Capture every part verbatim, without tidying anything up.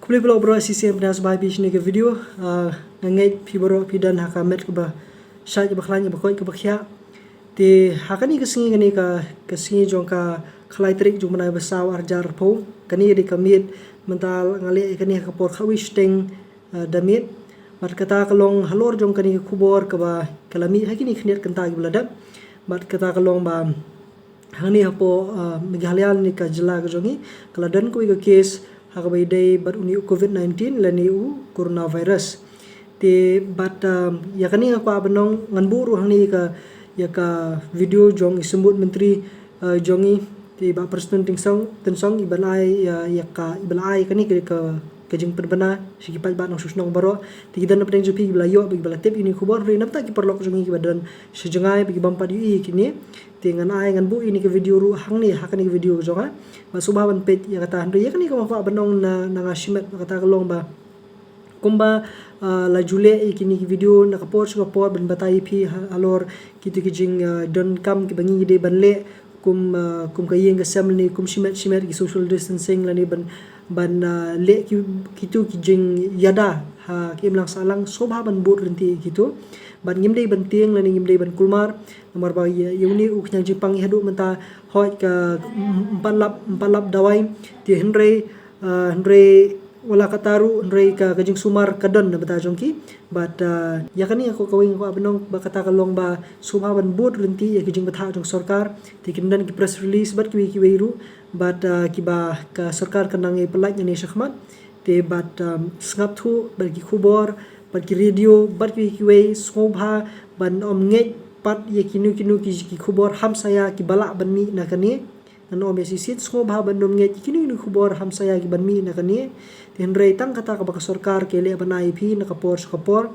Khublei paralok baroh, shisien pdiang sngewbha ïa phi shane ka video. Ah, nga ngeit phi baroh phi don ha ka met kaba shait kaba khlaiñ, kaba koit kaba khiah. Te ha kane ka sngi, kane ka, ka sngi jong ka khatlai tarik jong u bnai ba saw arhajar arphew, kane ka dei ka miet mynta nga leh ïa kane ha ka por khatwei shiteng, ah, da miet. Bad kata ka long halor jong kane ka khubor kaba ka la mih ha kine khyndiat kynta kiba la dep. Bad kata ka long ba hangne hapoh, ah, Meghalaya ne ka jylla ka jong ngi ka la don kawei ka case ha kaba ïadei bad une u covid nineteen lane u coronavirus. Te bad, ah, ïa kane nga kwah ban ong, ngan buh ruh hangne ïa ka, ïa ka video jong i symbud myntri, ah, jong ngi, te i Bah Prestone Tynsong, Tynsong, i ban ai ïa, ïa ka, i ban ai kane ka, ka jingpynbna sha ki paidbah nongshong shnong baroh. Te ki don na pdeng jong phi kiba la ïoh bad kiba la tip ïa une u khubor, hynrei namar ki paralok jong ngi kiba don sha jngai bad ki bym pat ïohi ïa kine, te ngan ai, ngan buh ïa kane ka video ruh hangne ha kane ka video ka jong nga. Bad sngewbha ban peit ïa kata, hynrei ïa kane kaba nga kwah ban ong na, na nga shimet, kata ka long ba kumba, ah, la ju leh ïa kine ki video na ka por sha ka por ban batai ïa phi ha, halor kito ki jing, ah, donkam kiba ngi dei ban leh kum, ah, kum ka ïing ka sem lane kum shimet shimet, ki social distancing lane ban, ban, ah, leh ki, kito ki jingïada ha ka imlang sahlang, sngewbha ban bud ryntih ïa kito. Bad ngim dei ban tieng lane ngim dei ban kulmar, namar ba ïa, ïa une u khñiang jingpang haduh mynta hoi ka, mm, em pat lap, em pat lap dawai. Te hynrei, ah, hynrei wat la katta ruh, hynrei ka, ka jingsumar ka don na bynta jong ki. Bad, ah, ïa kane ka, kawei nga kwah ban ong ba kata ka long ba sngewbha ban bud ryntih ïa ki jingbthah jong sorkar. Te kin don ki press release bad kiwei kiwei ruh, bad, ah, kiba ka sorkar kan nang ïa pyllait nangne shakhmat. Te bad, um, sngap thuh bad ki khubor, bad ki radio, bad kiwei kiwei, sngewbha ban ym ngeit pat ïa kino kino ki, ki khubor hamsaïa kiba lah ban mih na kane. Ngan ym ïa shisien, sngewbha ban ym ngeit ïa kino kino ki khubor hamsaïa kiban mih na kane. Te hynrei tang kata kaba ka sorkar ka leh ban ai ïa phi na ka por sha ka por.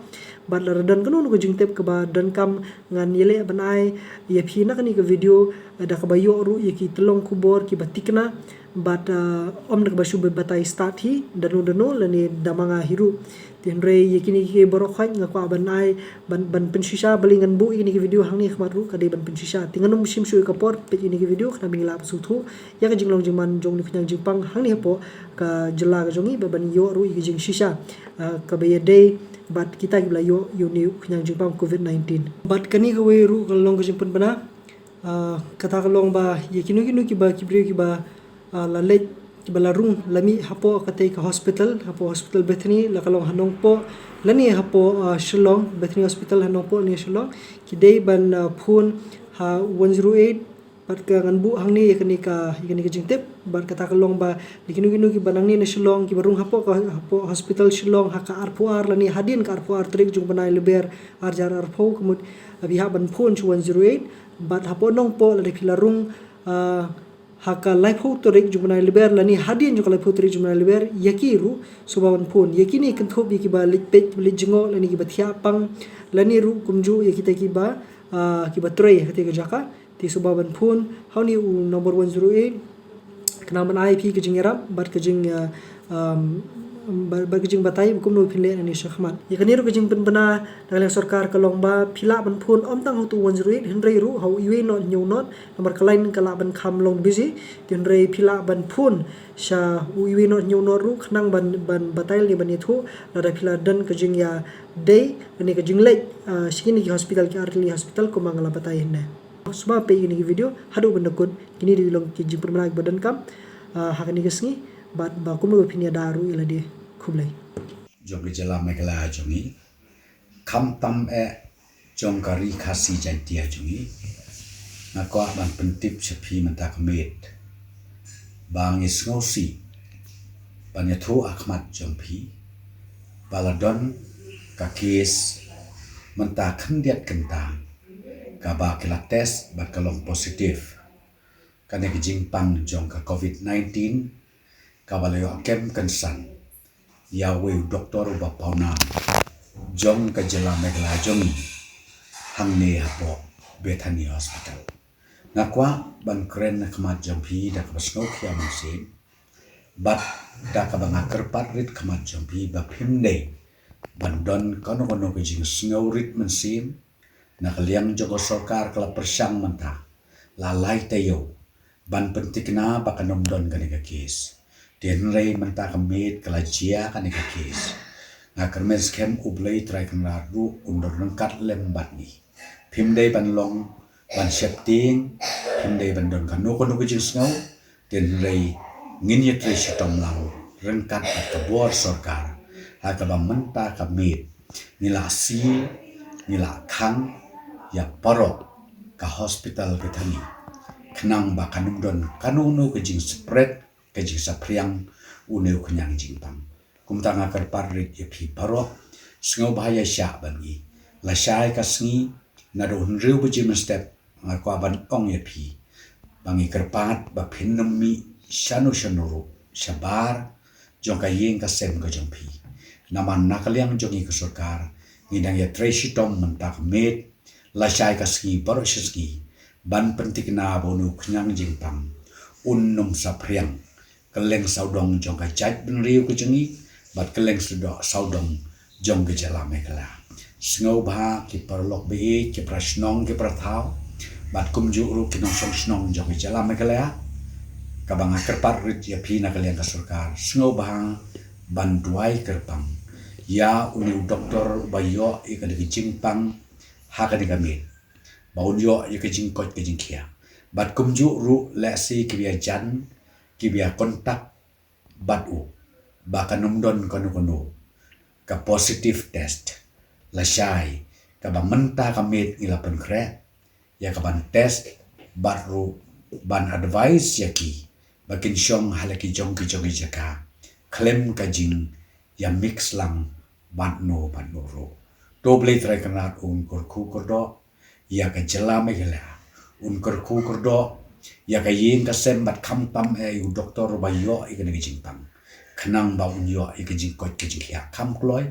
Bad lada don kano kano ka jingtip kaba donkam, ngan ïaleh ban ai ïa phi na kane ka video, eh, da kaba ïoh ruh ïa ki tyllong khubor kiba thikna. Bad, eh, ym da kaba shu batai start hi da no da no lane da ma nga hi ruh. Te hynrei ïa kine ki baroh khoit nga kwah ban ai, ban, ban pynshisha, balei ngan buh ïa kine ki video hangne ha khmat ruh ka dei ban pynshisha. Te ngan ym shim shuh ïa ka por, peit ïa kine ki video khnang ba ngin lah ban sngewthuh ïa ka jinglong jingman jong une u khñiang jingpang hangne hapoh ka jylla ka jong ngi, bad ban ïoh ruh ïa ka jingshisha, ah, kaba ïadei bad kita kiba la ïoh ïa une u khñiang jingpang covid nineteen. Bad kane kawei ruh ka long ka jingpynbna, ah, kata ka long ba ïa kino kino kiba, ki briew kiba, ah, la leit, kiba la rung, la mih hapoh katei ka hospital, hapoh Hospital Bethany, la ka long ha Nongpoh lane hapoh, ah, Shillong, Bethany Hospital ha Nongpoh lane Shillong, ki dei ban, ah, phone ha one zero eight. Bad ka ngan buh hangne ïa kane ka, ïa kane ka jingtip. Bad kata ka long ba ïa kino kino kiba nangne na Shillong, kiba rung hapoh ka, hapoh Hospital Shillong ha ka arphew ar lane hadien ka arphew ar tarik jong u bnai Lber arhajar arphew, ka mut, ah, phi hap ban phone sha one zero eight. Bad hapoh Nongpoh lada phi la rung, ah, ha ka laiphew tarik jong u bnai Lber lane hadien jong ka laiphew tarik jong u bnai Lber, ïa ki ruh sngewbha ban phone. Ïa kine kynthup ïa kiba leit peit, kiba leit jngoh lane kiba thiah pang, lane ruh kumjuh ïa kita kiba, ah, kiba trei ha katei ka jaka. Te sngewbha ban phone ha une u nombor one zero eight khnang ban ai ïa phi ka jingïarap bad ka jing, ah, um, bad, bad ka jingbatai ba kumno phin leh nangne shakhmat. Ïa kane ruh ka jingpynbna na ka liang sorkar ka long ba phi lah ban phone ym tang ha utu u one zero eight, hynrei ruh ha u uwei not hynñiew not, namar ka line ka lah ban kham long busy. Te hynrei phi lah ban phone sha u uwei not hynñiew not ruh khnang ban, ban batai lane ban ïathuh lada phi la don ka jingïadei lane ka jingleit, ah, sha kine ki hospital, ki artylli hospital kumba nga la batai hynne. Sngewbha peit ïa kine ki video haduh ban da kut. Kine dei ki long ki jingpynbna kiba donkam, ah, ha kane ka sngi, bad ba kumno ba phin ïada ruh ïa lade. Khublei. Jong ka jylla Meghalaya jong ngi, khamtam eh jong ka Ri Khasi Jaiñtia jong ngi, nga kwah ban pyntip sha phi mynta ka miet ba ngi sngewsih ban ïathuh ha khmat jong phi ba la don ka case mynta khyndiat kynta kaba ki la test bad ka long positive. Kane ka jingpang jong ka covid nineteen kaba la ïoh kem kynsan ïa uwei u doktor uba pawnam jong ka jylla Meghalaya jong ngi hangne hapoh Bethany Hospital. Nga kwah ban kren ha khmat jong phi da kaba sngewkhia mynsiem bad da kaba nga kyrpad rit khmat jong phi ba phim dei ban don kano kano ka jingsngewrit mynsiem. Na ka liang jong ka sorkar ka la pyrshang mynta la lai taïew ban pynthikna ba kan ym don kane ka case. Te hynrei mynta ka miet ka la jia kane ka case. Nga kyrmen skhem U Blei Trai Kynrad ruh un don ryngkat lem bad ngi. Phim dei ban long ban sheptieng, phim dei ban don kano kano ka jingsngew. Te hynrei ngin ïatrei shitom lang ryngkat bad ka bor sorkar ha kaba mynta ka miet ngi la seal, ngi la khang ïa baroh ka hospital ka thani, khnang ba kan ym don kano kano ka jingspread, ka jingsaphriang une u khñiang jingpang. Kumta nga kyrpad rit ïa phi baroh, sngewbha ïa shah bad ngi. Lashai ka sngi, naduh hynriew baje mynstep, nga kwah ban ong ïa phi ba ngi kyrpad ba phin nym mih shano shano ruh shabar jong ka ïing ka sem ka jong phi. Namar na ka liang jong ngi ka sorkar, ngi dang ïatrei shitom mynta ka miet, lashai ka sngi baroh shi sngi, ban pynthikna ba une u khñiang jingpang un nym saphriang kylleng sawdong jong ka jaitbynriew ka jong ngi bad kylleng sawdong jong ka jylla Meghalaya. Sngewbha ki paralok ba ïeit, ki para shnong, ki para thaw, bad kumjuh ruh ki nongshong shnong jong ka jylla Meghalaya, kaba nga kyrpad rit ïa phi na ka liang ka sorkar, sngewbha ban duwai kyrpang ïa une u doktor uba ïoh ïa kane ka jingpang ha kane ka miet, ba un ïoh ïa ka jingkoit ka jingkhiah. Bad kumjuh ruh lehse kiba ïajan, kiba ïa contact bad u, ba kan ym don kano kano ka positive test lashai kaba mynta ka miet ngi la pynkhreh ïa ka ban test, bad ruh ban advice ïa ki ba kin shong ha la ki jong ki jong ki jaka khlem ka jingïamix lang bad no bad no ruh. To U Blei Trai Kynrad un kyrkhu kyrdoh ïa ka jylla Meghalaya, un kyrkhu kyrdoh ïa ka ïing ka sem bad khamtam eh ïa u doktor uba ïoh ïa kane ka jingpang, khnang ba un ïoh ïa ka jingkoit ka jingkhiah kham kloi.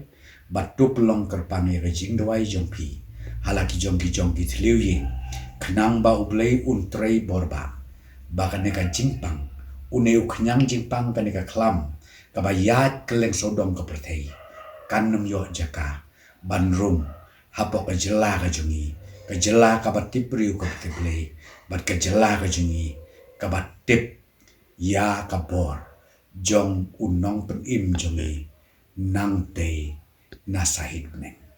Bad to pynlong kyrpang ïa ka jingduwai jong phi ha la ki jong ki jong ki thliew ïing, khnang ba U Blei un trei bor ba, ba kane ka jingpang, une u khñiang jingpang, kane ka khlam kaba ïaid kylleng sawdong ka pyrthei, kan ym ïoh jaka ban rung hapoh ka jylla ka jong ngi, ka jylla kaba tip briew kaba tip Blei, bad ka jylla ka jong ngi kaba tip ïa ka bor jong u nongpynim jong ngi, Nangtei Nasahied Bneng.